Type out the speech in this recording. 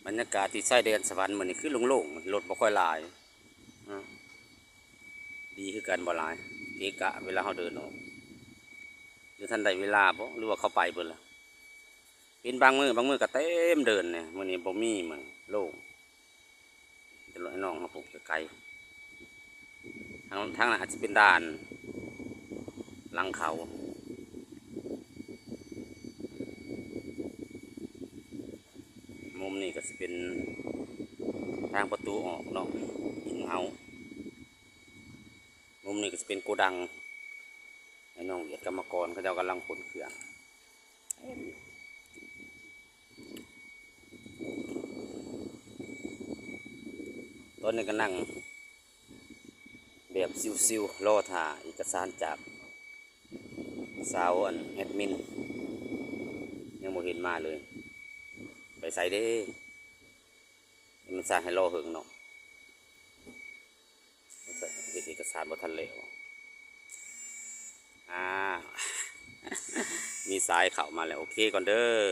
ບັນຍາກາດທີ່ຊາຍແດນສະຫວັນມື້ນີ້ຄືໂລ່ງໆ ລົດບໍ່ຄ່ອຍຫຼາຍ ອາ ດີຄືກັນ ບໍ່ຫຼາຍ ເກະກະເວລາເຮົາເດີນອອກ ຫຼືທັນໄດ້ເວລາບໍ ຫຼືວ່າເຂົາໄປເບິດລະ ເປັນບາງມື້ ບາງມື້ກໍເຕັມເດີ່ນແດ່ ມື້ນີ້ບໍ່ມີ ມື້ໂລ່ງ ແຕ່ລົດອ້າຍນ້ອງເຮົາພຸ້ນໄກໆ ທາງ ທາງນັ້ນອາດຈະເປັນດ່ານຫຼັງເຂົາ ມຸມນີ້ກໍຊິເປັນທາງປະຕູອອກເນາະ ກິນເອົາ ມຸມນີ້ກໍຊິເປັນໂກດັງ ໃຫ້ນ້ອງວຽດກຳມະກອນ ເຂົາເຈົ້າກຳລັງຂົນເຄື່ອງ ຕອນນີ້ກໍນັ່ງແບບຊິວໆ ລໍຖ້າເອກະສານຈາກສາວອັນແອັດມິນ ຍັງບໍ່ເຫັນມາເລີຍ ໄປໃສເດ້ ມັນສ້າງໃຫ້ລໍເຫິງເນາະ ເຮັດເອກະສານບໍ່ທັນແລ້ວ ອາ ມີສາຍເຂົ້າມາແລ້ວ ໂອເຄກ່ອນເດີ.